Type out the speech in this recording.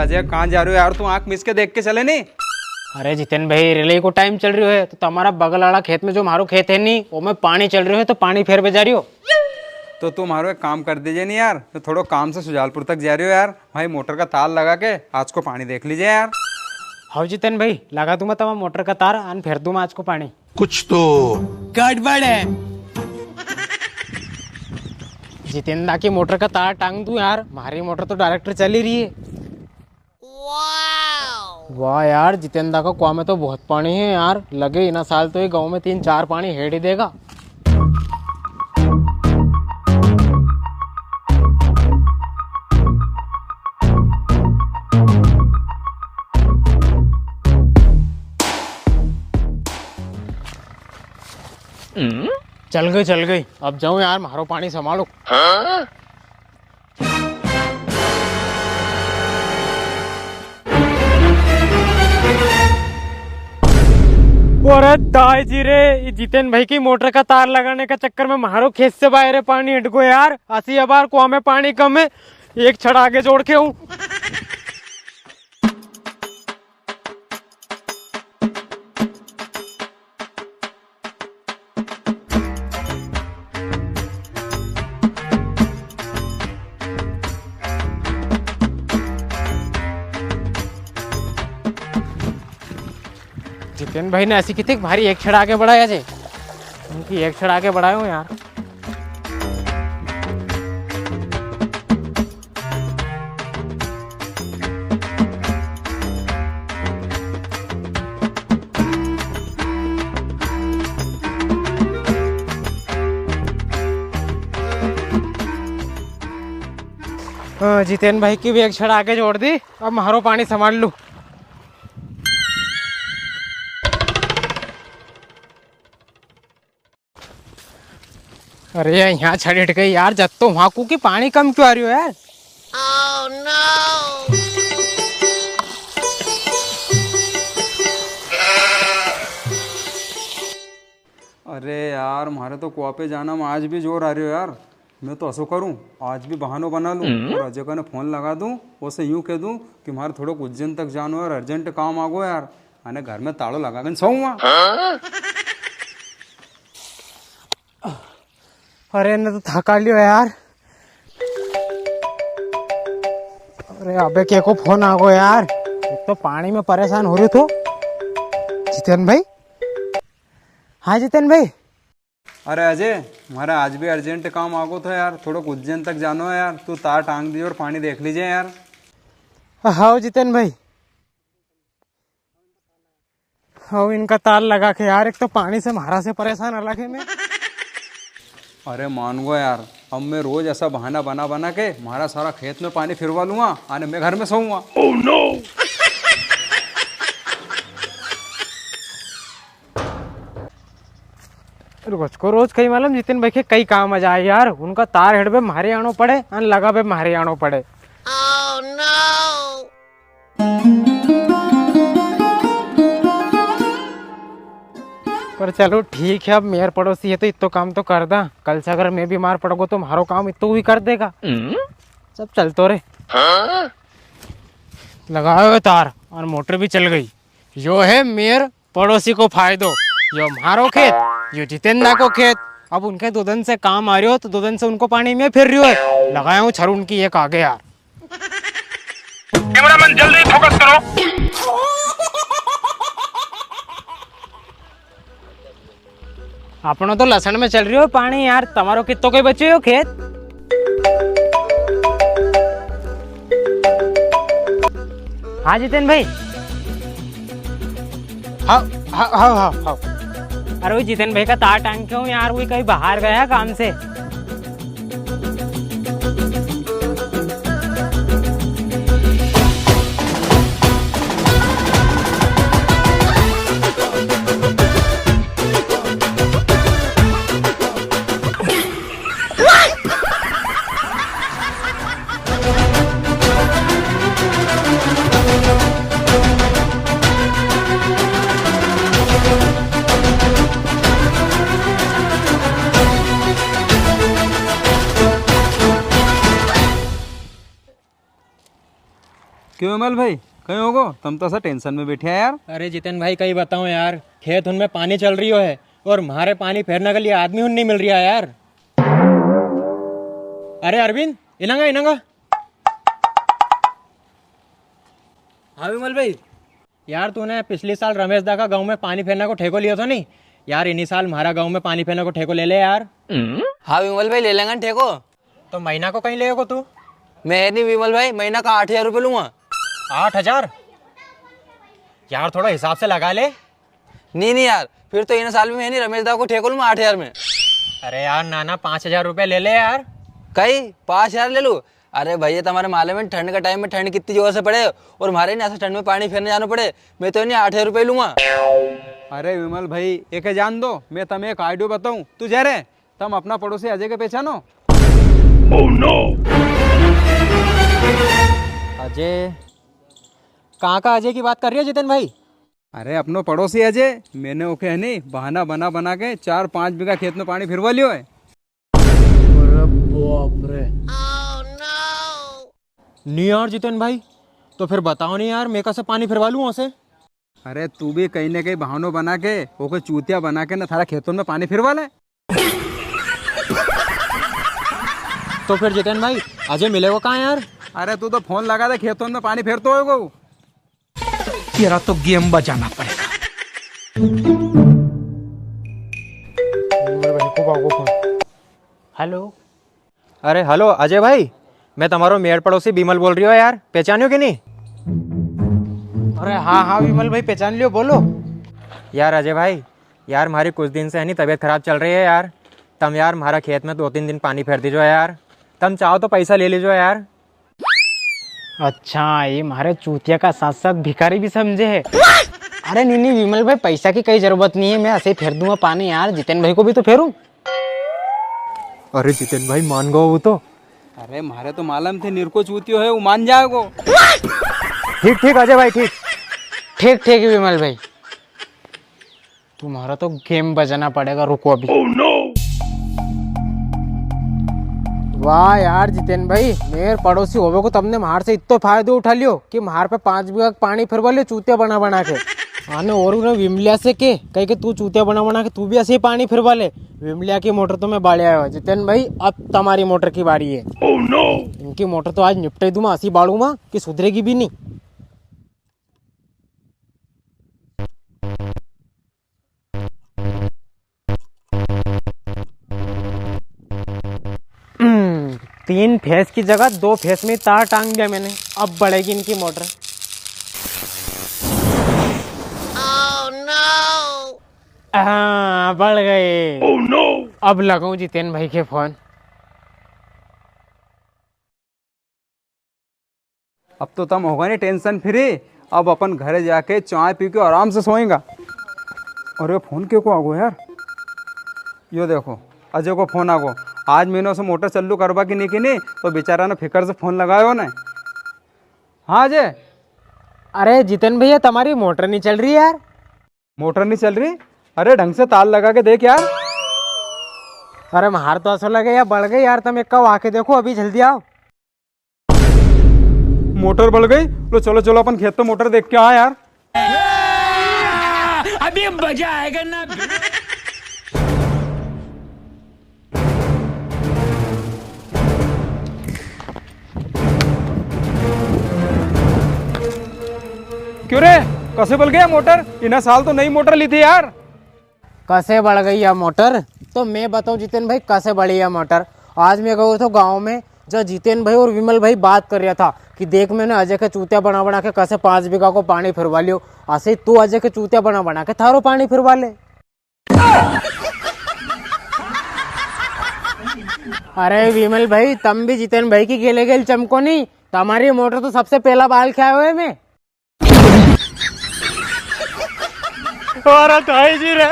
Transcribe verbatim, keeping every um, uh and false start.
अजय, कहाँ जा रहे हो यार? तू आंख मिस के देख के चले नी। अरे जितेन भाई, रिले को टाइम चल रही है, तो तुम्हारा बगल वाला खेत में जो मारो खेत है नी, वो में पानी चल रही है, तो पानी फेर पे जा रही हो। तो तू मारो एक काम कर दीजिए नी यार, मैं थोड़ो काम से सुजालपुर तक जा रही हो यार, भाई मोटर का तार लगा के आज को पानी देख लीजिए यार। हाँ जितेन भाई, लगा दूंगा तमा मोटर का तार, अन फेर दूंगा आज को पानी। कुछ तो गड़बड़ है। जितेंदा की मोटर का तार टांग दूं यार, म्हारी मोटर तो डायरेक्ट चली रही है। वाह यार, जितेंदा का कुआ में तो बहुत पानी है यार, लगे इना साल तो ये गांव में तीन चार पानी हेड़ ही देगा। चल गई, चल गई। अब जाऊं यार, म्हारो पानी संभालो। अरे दाई जी रे, ये जितेन भाई की मोटर का तार लगाने का चक्कर में म्हारो खेत से बाहर पानी हट गयो यार। असी अबार कुआ में पानी कम है, एक छड़ आगे जोड़ के हूँ। जितेन भाई ने ऐसी कितनी भारी एक छड़ आगे बढ़ाया जे, उनकी एक छड़ आगे बढ़ायो यार। हाँ, जितेन भाई की भी एक छड़ आगे जोड़ दी। अब म्हारो पानी संभाल लूं। अरे यार, यहाँ छड़ हट गई यार, जब तो वहां को कि पानी कम क्यों आ रही हो यार? अरे यार, म्हारे तो कुआ पे जाना में आज भी जोर आ रही हो यार। मैं तो असो करूं, आज भी बहानो बना लूं और अजय कने फोन लगा दूं, उसे यूं कह दूं कि म्हारे थोड़ो उज्जैन तक जानो यार, अर्जेंट काम आ गो यार, अने घर में तालो लगा के सोऊंगा। अरे, इन्हें तो थका लियो यार। अरे, अबे के को फोन आ गो यार, एक तो पानी में परेशान हो रही थो। जितेन भाई, हाँ जितेन भाई। अरे अजय, म्हारे आज भी अर्जेंट काम आगो थो यार, थोड़ो उज्जैन तक जानो है यार, तू तार टांग दीजे और पानी देख लीजे यार। हाँ जितेन भाई, हाँ इनका तार लगा के यार, एक तो पानी से म्हारा से परेशान अलग है मैं। अरे मान गो यार, अब मैं रोज ऐसा बहाना बना बना के म्हारा सारा खेत में पानी फिरवा लूंगा, अने मैं घर में सोऊंगा। Oh no! रोज को रोज कई मालूम जितेन भाई के कई काम आ जाए यार, उनका तार हेड़ पे म्हारे आनो पड़े, अन लगा पे म्हारे आनो पड़े। Oh no! पर चलो ठीक है, अब मेर पड़ोसी है तो इतो काम तो कर दा। कल से अगर मैं बीमार पड़ गो तो म्हारो काम इतो भी कर देगा। सब चलतो रे। लगायो तार और मोटर भी चल गई। यो है मेर पड़ोसी को फायदो। यो म्हारो खेत, यो जितेंदा को खेत। अब उनके दो दिन से काम आ रह्यो तो दो दिन से उनको पानी में फिर रह्यो है। लगाया हूँ छरू उनकी एक आगे यार। कैमरामैन जल्दी फोकस करो। अपनो तो लसण में चल रह्यो पानी यार, तमारो कितो कोई बच्यो यो खेत? हाँ जितेन भाई। हाँ, हाँ, हाँ, हाँ, हाँ। अरे वो जितेन भाई का तार टांग के हूँ यार, वो कहीं बाहर गया काम से। क्यों विमल भाई, कई होगो? तम तो ऐसा tension में बैठे हैं यार। अरे जितेन भाई, कई बताऊं यार, खेत उनमें पानी चल रियो है और म्हारे पानी फेरने के लिए आदमी उन नहीं मिल रिया यार। अरे अरविंद, इनंगा, इनंगा। हाँ विमल भाई। यार, तूने पिछली साल रमेश दा का गाँव में पानी फेरने को ठेको लियो थो नी? यार, इन्हीं साल म्हारा गाँव में पानी फेरने को ठेको ले ले यार। हाँ विमल भाई, ले लेंगा ठेको। तो महीना को कई लेगो तू? मैं है नी विमल भाई, महीना का आठ हजार रुपये लूंगा। आठ हजार? यार, थोड़ा हिसाब से लगा ले। नी, नी यार, फिर तो इन्हीं साल भी मैं नी रमेश दा को ठेको लूंगा आठ हजार में। अरे यार, ना, ना, पाँच हजार रुपये ले ले यार। कई पाँच हजार ले लूं? अरे भैया, तमारे मालूम है ठंड का time में ठंड कितनी जोर से पड़े और म्हारे नी ऐसा ठंड में पानी फेरने जाना पड़े। मैं तो नी आठ हजार रुपये लूंगा। अरे विमल भाई, एके जान दो, मैं तमे एक idea बताऊं, तू जा रे। तम अपना पड़ोसी अजय के पहचानो? Oh no! अजय? कहाँ का अजय की बात कर रिया जितेन भाई? अरे अपनो पड़ोसी अजय, मैंने ओके है नी बहाना बना बना के चार पाँच बीघा खेत में पानी फिरवा लियो है। अरे बाप रे। नी यार जितेन भाई, तो फिर बताओ नी यार, मैं कैसे पानी फिरवा लूँ उसे? अरे तू भी कई ना कई बहानो बना के, ओके चूतिया बना के ना थारा खेतों में पानी फिरवा ले। तो फिर जितेन भाई, अजय मिलेगो कहाँ यार? अरे तू तो फोन लगा दे, खेतों में पानी फेरतो होएगो। तेरा तो game बजाना पड़ेगा। हेलो। अरे हेलो अजय भाई, मैं तमारो मेड़ पड़ोसी विमल बोल रियो यार, पहचान्यो कि नी? अरे हाँ, हाँ विमल भाई, पहचान लियो, बोलो। यार अजय भाई, यार म्हारी कुछ दिन से है नी तबीयत खराब चल री है यार, तम यार म्हारा खेत में दो तीन दिन पानी फेर दीजो यार, तम चाहो तो पैसा ले लीजो यार। अच्छा, ये म्हारे चूतिया का साथ साथ भिखारी भी समझे है। अरे नी, नी विमल भाई, पैसा की कई जरूरत नी है, मैं ऐसे ही फेर दूंगा पानी यार, जितेन भाई को भी तो फेरूं। अरे जितेन भाई, मान गो वो तो। अरे म्हारे तो मालूम थे, निरको चूतियो है, वो मान जाएगो। ठीक, ठीक अजय भाई, ठीक। ठीक, ठीक विमल भाई। तुम्हारा तो game बजाना पड़ेगा, रुको अभी। वाह यार जितेन भाई, मेरे पड़ोसी होवे को तमने म्हार से इत्तो फायदो उठा लियो कि म्हार पे पाँच बीघा का पानी फिरवा लियो चूतिया बना बना के। आने और उन्हें विमलिया से के, कह के तू चूतिया बना बना के तू भी ऐसे ही पानी फिरवा ले। विमलिया की मोटर तो मैं बाले आयो। जितेन भाई, अब तमारी मोटर की बारी है। इनकी मोटर तो आज निपटे दूंगा, ऐसी बालूंगा कि सुधरेगी भी नी। हम्म, तीन phase की जगह दो phase में तार टांग दिया मैंने, अब बलेगी इनकी मोटर। हाँ, बल गई। अब लगाऊं जितेन भाई के फोन। अब तो तम होगा नी tension free। अब अपन घरे जाके चाय पी के आराम से सोएंगा। और यो फोन के को आगो यार? यो देखो, अजय को फोन आगो। आज मैंने उसे मोटर चालू करवा की नी की नी, तो बेचारा ने फिकर से फोन लगायो ने। हाँ अजय। अरे जितेन भैया, तमारी मोटर नी चल री यार। मोटर नी चल री? अरे ढंग से तार लगा के देख यार। अरे म्हार तो असो लगे या बल गई यार, तम एक का आके देखो, अभी जल्दी आओ। मोटर बल गई। लो चलो चलो, अपन खेत पे मोटर देख के आ यार। अभी मजा आएगा ना। क्यों रे, कसे बल गया मोटर? इना साल तो नई मोटर ली थी यार। कसे बल गई या मोटर? तो मैं बताऊं जितेन भाई, कसे बली या मोटर। आज मैं गयो थो गांव में, जो जितेन भाई और विमल भाई बात कर रिया था कि देख, मैंने अजय के चूतिया बना बना के कसे पांच बीघा को पानी फिरवा लियो, असे तू अजय के चूतिया बना बना के थारो पानी फिरवा ले। अरे विमल भाई, तम भी जितेन भाई की गेले गेल चमको नी, तमारी मोटर तो सबसे पहला बाल के आयो है मैं। अरे ताई जी रे।